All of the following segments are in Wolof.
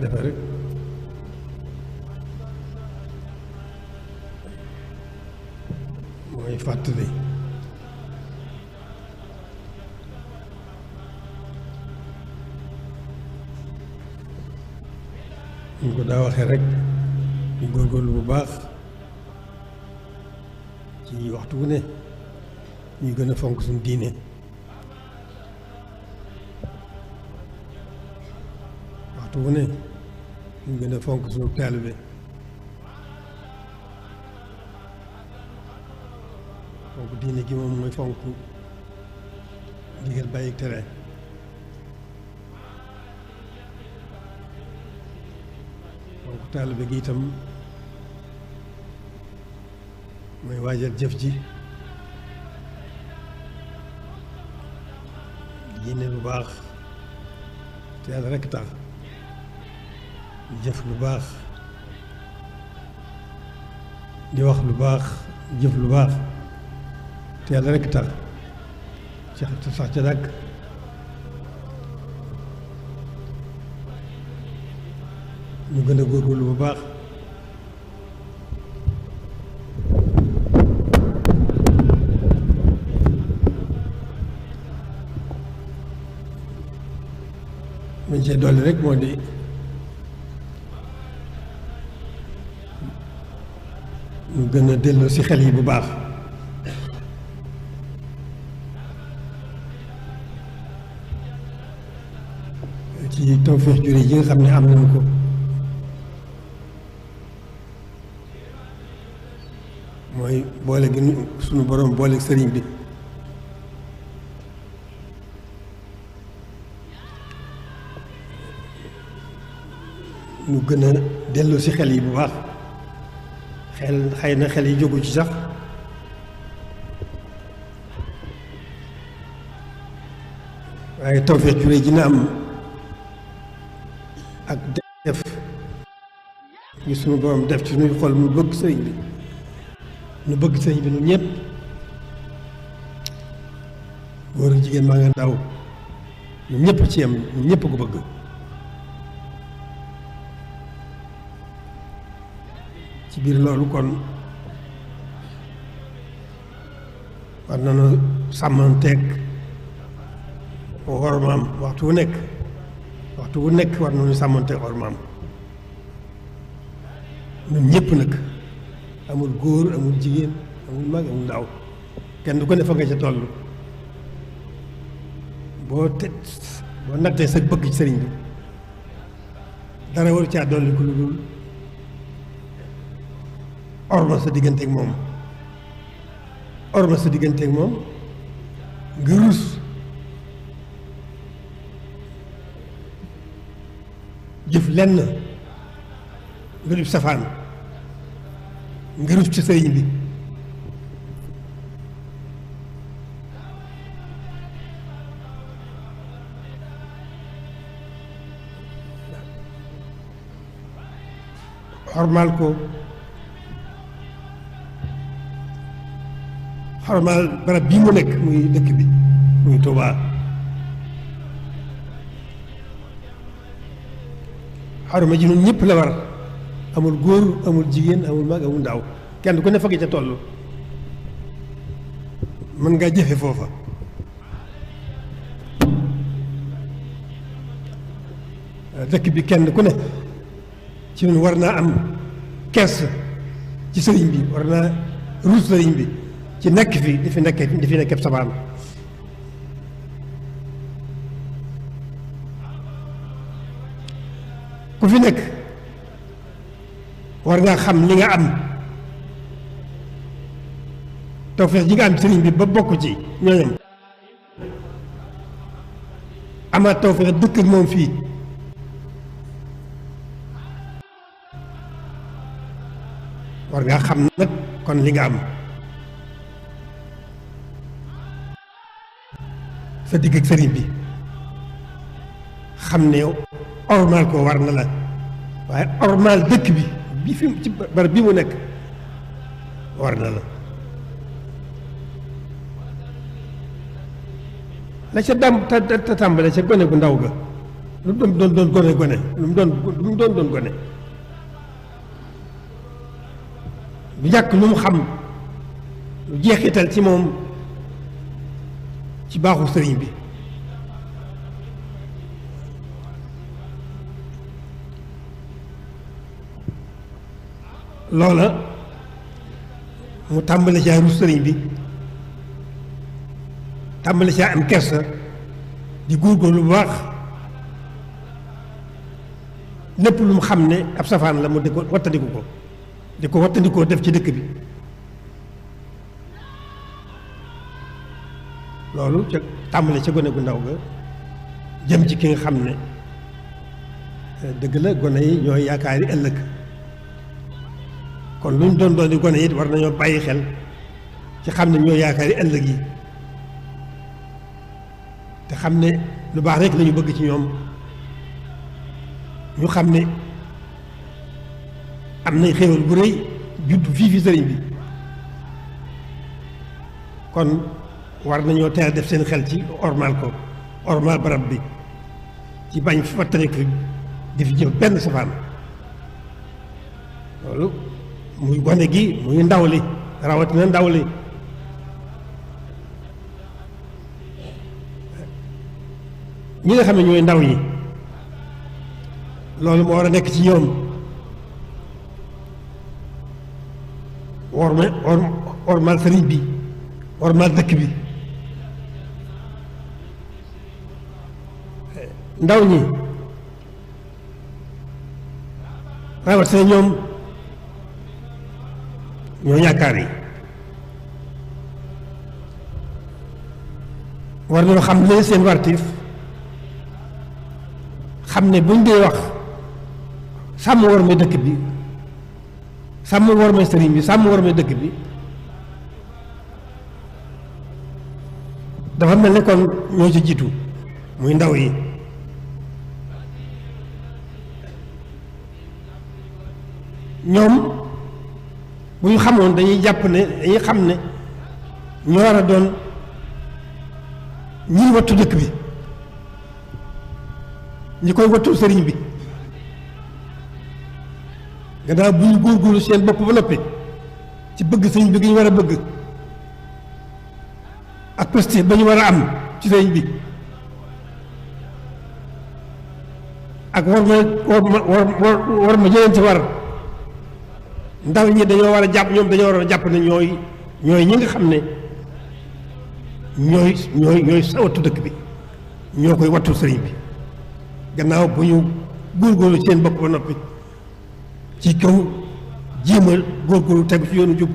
defe rek mooy fàttali ñu ko daa waxee rek ñu góorgóorlu bu baax ci waxtu wu ne ñu gën a fonk suñu diine waxtu wu ne ñu gën a fonk suñu taalibe fonk diine gi moom mooy fonk ndigal bàyyi tere fonk taalibe gi itam mooy waajal jëf ji yéene lu baax te yàlla rekk tax jëf lu baax di wax lu baax jëf lu baax te yàlla rekk tax te sax ca dàkk ñu gën a góorgóorlu bu baax mañ see dolli rek moo di ñu gën a delloo ci xel yi bu baax ci tawfeex jure yi nga xam ne am nañu ko mooy boole gi suñu boroom boole sëriñ bi ñu gën a dellu ci xel yi bu baax xel xëy na xel yi jógu ci sax waaye tawfeex jure ji na am ak def ñu suñu borom def ci suñuy xol mu bëgg sëriñ bi nu bëgg sëriñ bi nu ñëpp góor ak jigéen maa nga ndaw ñu ñëpp ci yam ñu ñëpp ko bëgg ci biir loolu kon war nañu sàmmanteeg wormaam waxtu wu nekk war nañu sàmmanteeg wormaam ñun ñëpp nag amul góor amul jigéen amul mag amul ndaw kenn du ko ne fa nga ca toll boo nattee sa bëgg ci sëriñ bi dara waru caa dolli ku lu dul orma sa digganteeg moom nga rus jëf lenn nga def safaan nga rus ci sëriñ bi xormaal ko xormaal barab bii mu nekk muy dëkk bi muy Tuubaa xorma ji ñun ñëpp la war amul góor amul jigéen amul mag amul ndaw kenn ku ne fa nga ca toll mën ngaa jëfe foofa dëkk bi kenn ku ne ci ñun war naa am kees ci sëriñ bi war naa ruus sëriñ bi ci nekk fi di fi nekk sabaan ku fi nekk war ngaa xam li nga am tawfeex ji nga am sëriñ bi ba bokk ci ñooñam amaat tawfeex dëkk ak moom fii war ngaa xam nag kon li nga am sa digg ak sëriñ bi xam ne ormal ko war na la waaye ormal dëkk bi fi ci barab bi mu nekk war na la la ca tàmbale ca gone gu ndaw ga lu mu doon gone lu mu doon gone bu ñàkk lu mu xam lu jeexital ci moom ci baaxu sëriñ bi loola mu tàmbali caa rus sëriñ bi tàmbali caa am kersa di góorgóorlu bu baax lépp lu mu xam ne ab safaan la mu di ko wattandikoo def ci dëkk bi loolu ca tàmbali ca gone gu ndaw ga jëm ci ki nga xam ne dëgg la gone yi ñooy yaakaari ëllëg kon lu ñu doon di gone it war nañoo bàyyi xel ci xam ne ñooy yaakaari ëllëg yi te xam ne lu baax rek lañu bëgg ci ñoom ñu xam ne am nay xéewal bu rëy juddu fii fi sëriñ bi kon war nañoo teel def seen xel ci ormal ko ormal barab bi ci bañ fàttaliku di fi jëf benn safaan loolu muy gone gi muy ndaw li rawatina ndaw li ñi nga xam ne ñooy ndaw ñi loolu moo war a nekk ci ñoom ormal sëriñ bi ormal dëkk bi ndaw ñi rawatina ñoom ñoo ñàkkaar yi war nañoo xam leen seen wartiif xam ne buñ dee wax sàmm war ma dëkk bi sàmm war ma sëriñ bi sàmm war ma dëkk bi dafa mel ne kon ñoo ci jiitu muy ndaw yi ñoom bu ñu xamoon dañuy jàpp ne dañuy xam ne ñoo war a doon ñi wattu dëkk bi ñi koy wattu sëriñ bi gannaaw bu ñu góorgóorlu seen bopp ba noppi ci bëgg sëriñ bi gi ñu war a bëgg ak prestige ba ñu war a am ci sëriñ bi ak war ma jëleen ci war ndaw ñi dañoo war a jàpp ñoom dañoo war a jàpp ne ñooy ñi nga xam ne ñooy sa wattu dëkk bi ñoo koy wattu sëriñ bi gannaaw bu ñu góorgóorlu seen bopp ba noppi ci kaw jéem a góorgóorlu tegu ci yoonu jub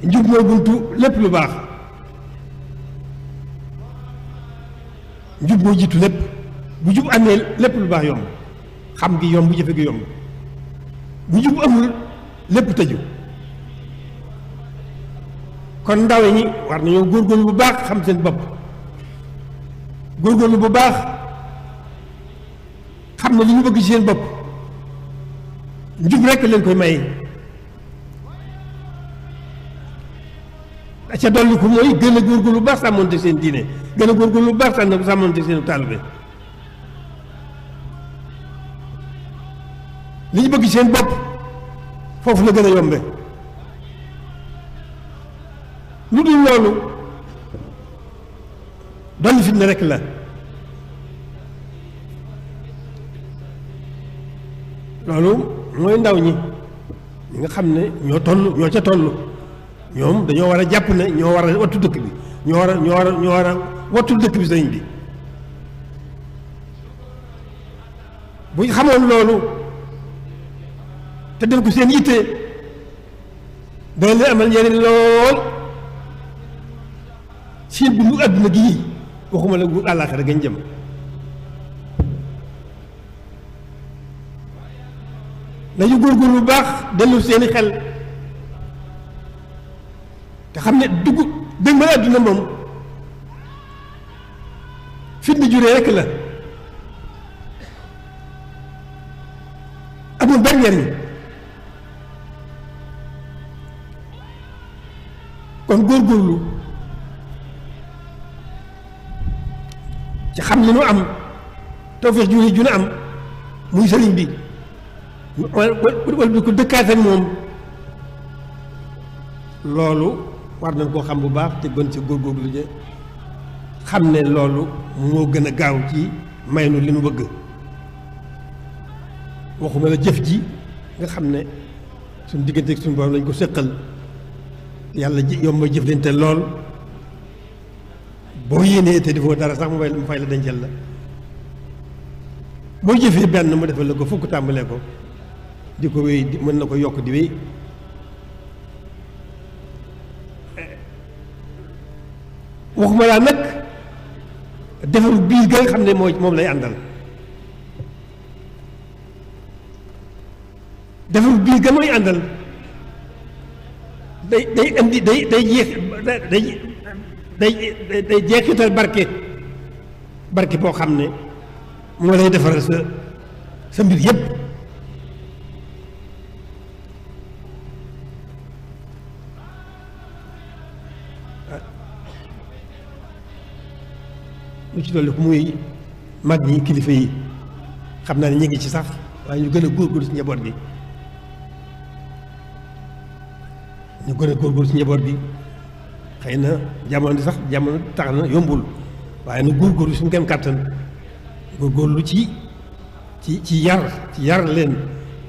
njub mooy buntu lépp lu baax njub mooy jiitu lépp bu jub amee lépp lu baax yomb xam gi yomb bu jëfe gi yomb bu jub amul lépp tëju kon ndaw ñi war nañoo góorgóorlu bu baax xam seen bopp góorgóorlu bu baax xam ne li ñu bëgg ci seen bopp njub rekk leen koy may ca dolli ko mooy gën a góorgóorlu bu baax sàmmonte seen diine gën a góorgóorlu bu baax sàmmonte seen taalibe li ñu bëgg ci seen bopp foofu la gën a yombe lu dul loolu dolli fitna rekk la loolu mooy ndaw ñi nga xam ne ñoo ca toll ñoom dañoo war a jàpp ne ñoo war a wattu dëkk bi ñoo war a wattu dëkk bi sëriñ bi bu ñu xamoon loolu te def ko seen yitte dana leen amal njëriñ lool seen bi mu àdduna gii waxuma la bu àllaaxira gañ jëm nañu góorgóorlu bu baax dellu seeni xel te xam ne dëgg ma àdduna moom fitna juree rekk la amul benn njariñ kon góorgóorlu ci xam li nu am tawfeex ju nu am muy sëriñ bi wala bi ko dëkkaat ak moom loolu war nañ koo xam bu baax te gën ci góorgóorlu je xam ne loolu moo gën a gaaw ci may nu li nu bëgg waxuma la jëf ji nga xam ne suñ diggante ak suñu borom lañ ko séqal yàlla yomb a jëflante lool boo yéenee te defoo dara sax mu fay la dencal la boo jëfee benn mu defal la ko fukk tàmbalee ko di ko wéy mën na ko yokk di wéy waxuma laa nag defaru biir ga nga xam ne moom lay àndal defaru biir ga mooy àndal day indi day jeexital barke boo xam ne moo lay defaral sa mbir yépp lu ci dolli ko muy mag ñi kilifa yi xam naa ne ñu ngi ci sax waaye ñu gën a góorgóorlu ci njaboot gi xëy na jamono tax na yombul waaye nag góorgóorlu suñu kem kàttan góorgóorlu ci yar leen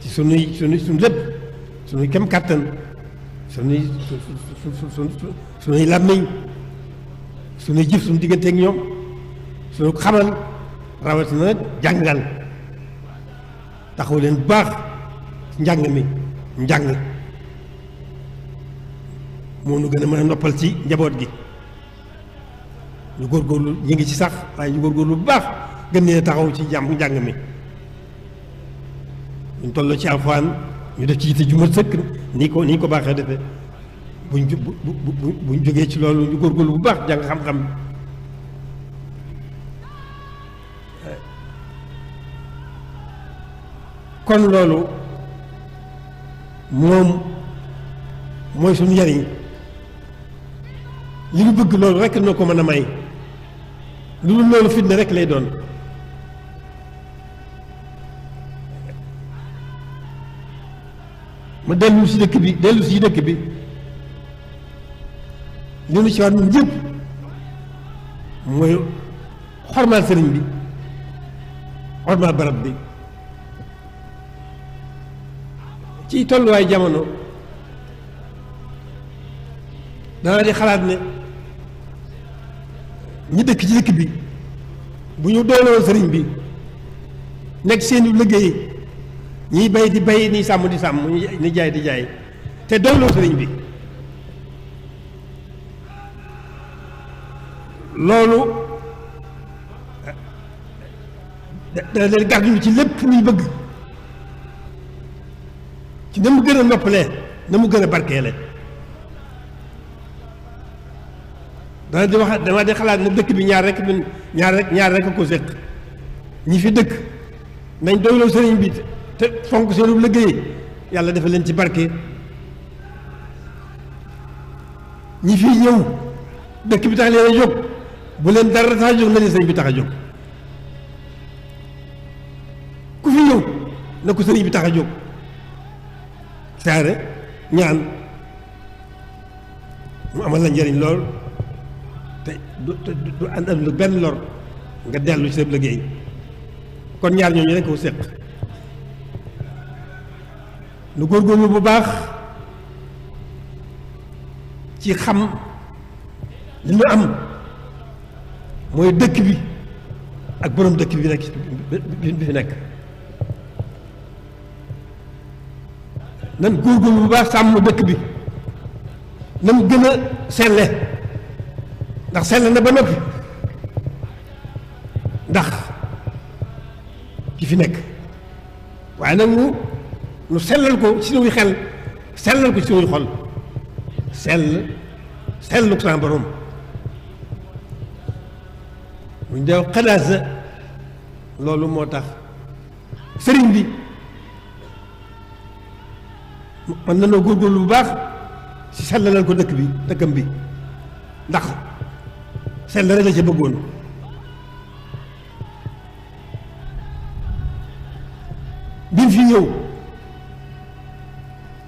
ci suñu lépp suñuy kem kàttan suñuy làmmiñ suñuy jëf suñu digganteeg ñoom suñu xamal rawatina nag jàngal taxaw leen bu baax njàng moo nu gën a mën a noppal ci njaboot gi ñu góorgóorlu ñu ngi ci sax waaye ñu góorgóorlu bu baax gën leen taxaw ci njàng mi ñu toll ci alxuraan ñu def ci yitte ju mat sëkk nii ko baaxee defee buñ jógee ci loolu ñu góorgóorlu bu baax jàng xam-xam kon loolu moom mooy suñu njariñ li ñu bëgg loolu rekk noo ko mën a may lu dul loolu fitna rekk lay doon ma dellu si dëkk bi li nu ci war ñun ñëpp mooy xormaal sëriñ bi xormaal barab bi ci tolluwaay jamono danaa di xalaat ne ñi dëkk ci dëkk bi bu ñu doyloo sëriñ bi nekk seeni liggéey ñiy bay di bay ni sàmm di sàmm ni jaay di jaay te doyloo sëriñ bi loolu dana leen gàddu ci lépp luy bëgg ci na mu gën a noppalee na mu gën a barkeele dama di xalaat ne dëkk bi ñaar rek a ko séq ñi fi dëkk nañ doyloo sëriñ bi te fonk seenu liggéey yàlla dafa leen ci barke ñi fi ñëw dëkk bi tax leen a jóg bu leen dara tax a jóg na leen sëriñ bi tax a jóg ku fi ñëw na ko sëriñ bi tax a jóg saare ñaan mu amal la njëriñ lool te du àndal lu benn lor nga dellu ci sa liggéey kon ñaar ñooñu rekk ko séq nu góorgóorlu bu baax ci xam li ñu am mooy dëkk bi ak borom dëkk bi nekk bi fi nekk nan góorgóorlu bu baax sàmm dëkk bi na mu gën a selle ndax sell na ba noppi ndax ki fi nekk waaye nag nu sellal ko ci suñuy xel sellal ko ci suñuy xol sellu ko sama borom buñ dee xalaasa loolu moo tax sëriñ bi mën na noo góorgóorlu bu baax ci sellalal ko dëkkam bi ndax sell rek la ca bëggoon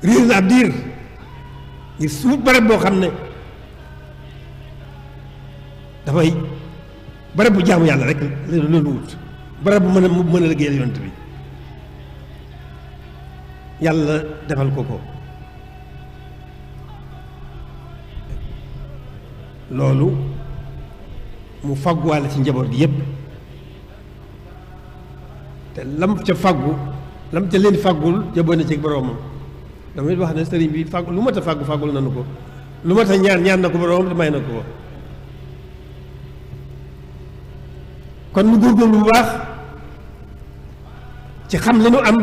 réer na ab diir ngir suut barab boo xam ne dafay barab bu jaamu yàlla rek loolu wut barab bu mën a liggéeyal yonent bi yàlla defal ko ko loolu mu fagguwaale ci njaboot gi yépp te lam ca faggu lam ca leen faggul jaboo na ci boroomam damay wax ne sëriñ bi faggu lu mat a faggul nanu ko lu mat a ñaan na ko boroomam te may na ko kon nu góorgóorlu bu baax ci xam li nu am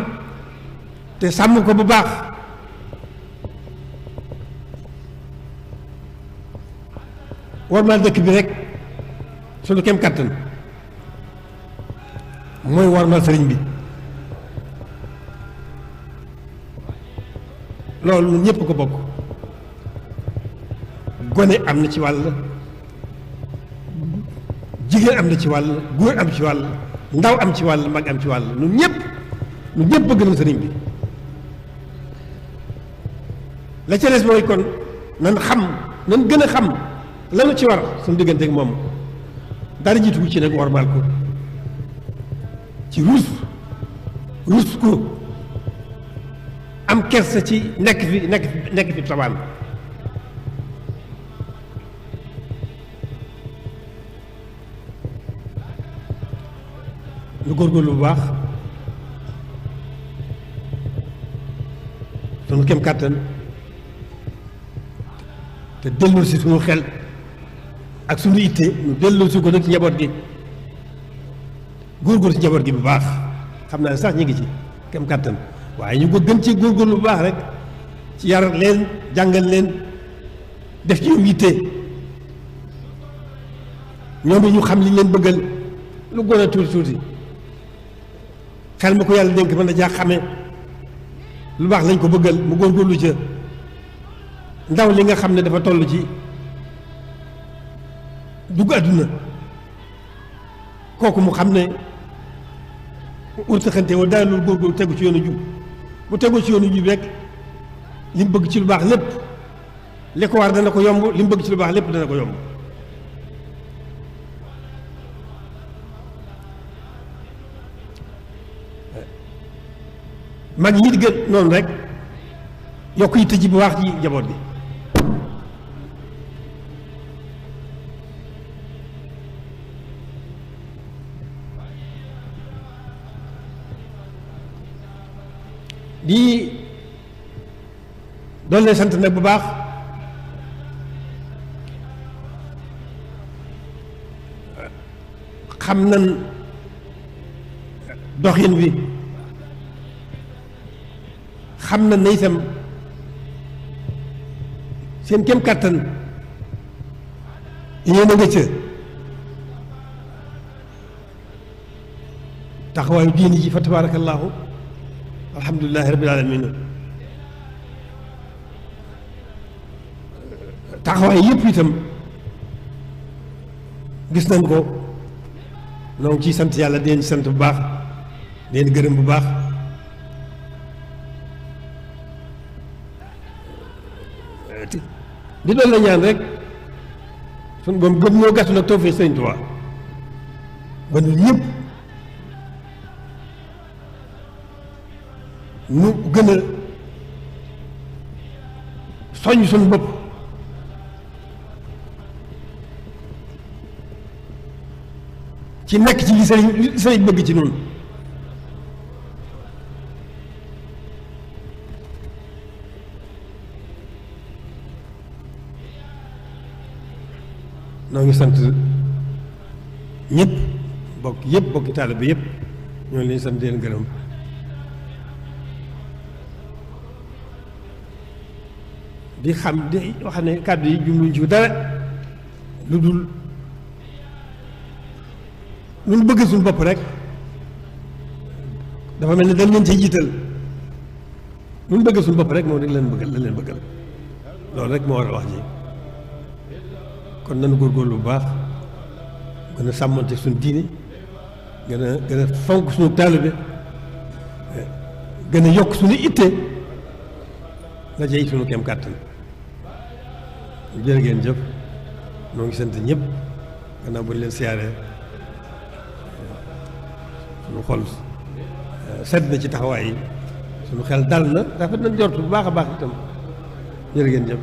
te sàmm ko bu baax warmaal dëkk bi rek suñu kem kàttan mooy warmaal sëriñ bi loolu ñun ñëpp ko bokk gone am na ci wàll jigéen am na ci wàll góor am ci wàll ndaw am ci wàll mag am ci wàll ñun ñëpp bëgg nañ sëriñ bi la ca des mooy kon nan gën a xam lanu ci war suñu diggante ak moom dara jiitu ci nag warmaal ko ci ruus ko am kersa ci nekk fi tabaan lu góorgóorlu bu baax sunu kem kàttan te delloo si suñu xel ak suñu itte ñu delloo si ko nag ci njaboot gi góorgóorlu ci njaboot gi bu baax xam naa ne sax ñu ngi ci kem kàttan waaye ñu ko gën ci góorgóorlu bu baax rek ci yar leen jàngal leen def ci ñoom yitte ñoom it ñu xam li ñu leen bëggal lu gën a tuuti xel ma ko yàlla dénk mën na jaa xamee lu baax lañ ko bëggal mu góorgóorlu ca ndaw li nga xam ne dafa toll ci dugg àdduna kooku mu xam ne urtaxante wala daal loolu góorgóorlu tegu ci yoonu jub bu tegu ci yoonu jub rek li mu bëgg ci lu baax lépp li ko war dana ko yomb li mu bëgg ci lu baax lépp dana ko yomb mag ñi di gën noonu rek yokk yi tëj bu baax ci jaboot gi di doon leen sant nag bu baax xam nan doxin wi xam na ne itam seen kem kàttan yéen a nga ca taxawaayu diini ji fa tabaarakallaahu alhamdulilahi rabbil alamin taxawaay yëpp itam gis nañ ko noo ngi ciy sant yàlla di leen sant bu baax di leen gërëm bu baax di doon la ñaan rek suñu boom gën ñoo gàttu nag tawfeex Sëriñ Tuubaa ba ñun ñëpp ñu gën a soññ suñu bopp ci nekk ci li sëriñ bëgg ci noonu noo ngi sant ñëpp bokki taalibe yëpp ñoo leen sant leen gërëm di xam di wax ne kàddu yi jumluñ ci dara lu dul lu bëgg suñu bopp rek dafa mel ni dañ leen ci jiital lu bëgg suñu bopp rek moom rek leen bëggal loolu rek moo war a wax ji kon nanu góorgóorlu bu baax gën a sàmmante suñu diine gën a fonk suñu taalibe gën a yokk suñu itte la cay sunu kem kàttan jërë ngeen jëf noo ngi sant ñëpp gannaaw bu ñu leen siyaaree sunu xol sedd na ci taxawaay yi sunu xel dal na rafet na njort bu baax a baax itam jërë ngeen jëf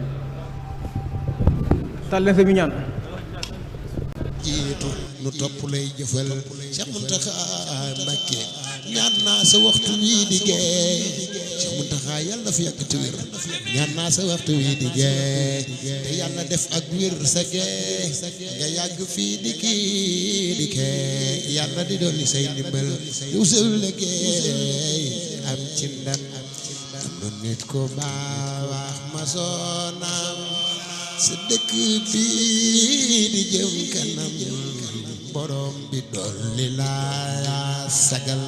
tal leen sa mi ñaan jiitu nu topp lay jëfal Cheikh Mountakha Mbacké ñaan naa sa waxtu wii di gee Cheikh Mountakha yàlla na fi yàgg te wér ñaan naa sa waxtu wii di gee te yàlla def ak wér sa gee nga yàgg fii di kii yàlla di dolli say ndimbal yow sa liggéey am ci ndam nu nit ko baax ma soonam sa dëkk bii di jëm kanam borom bi dolli laa sagal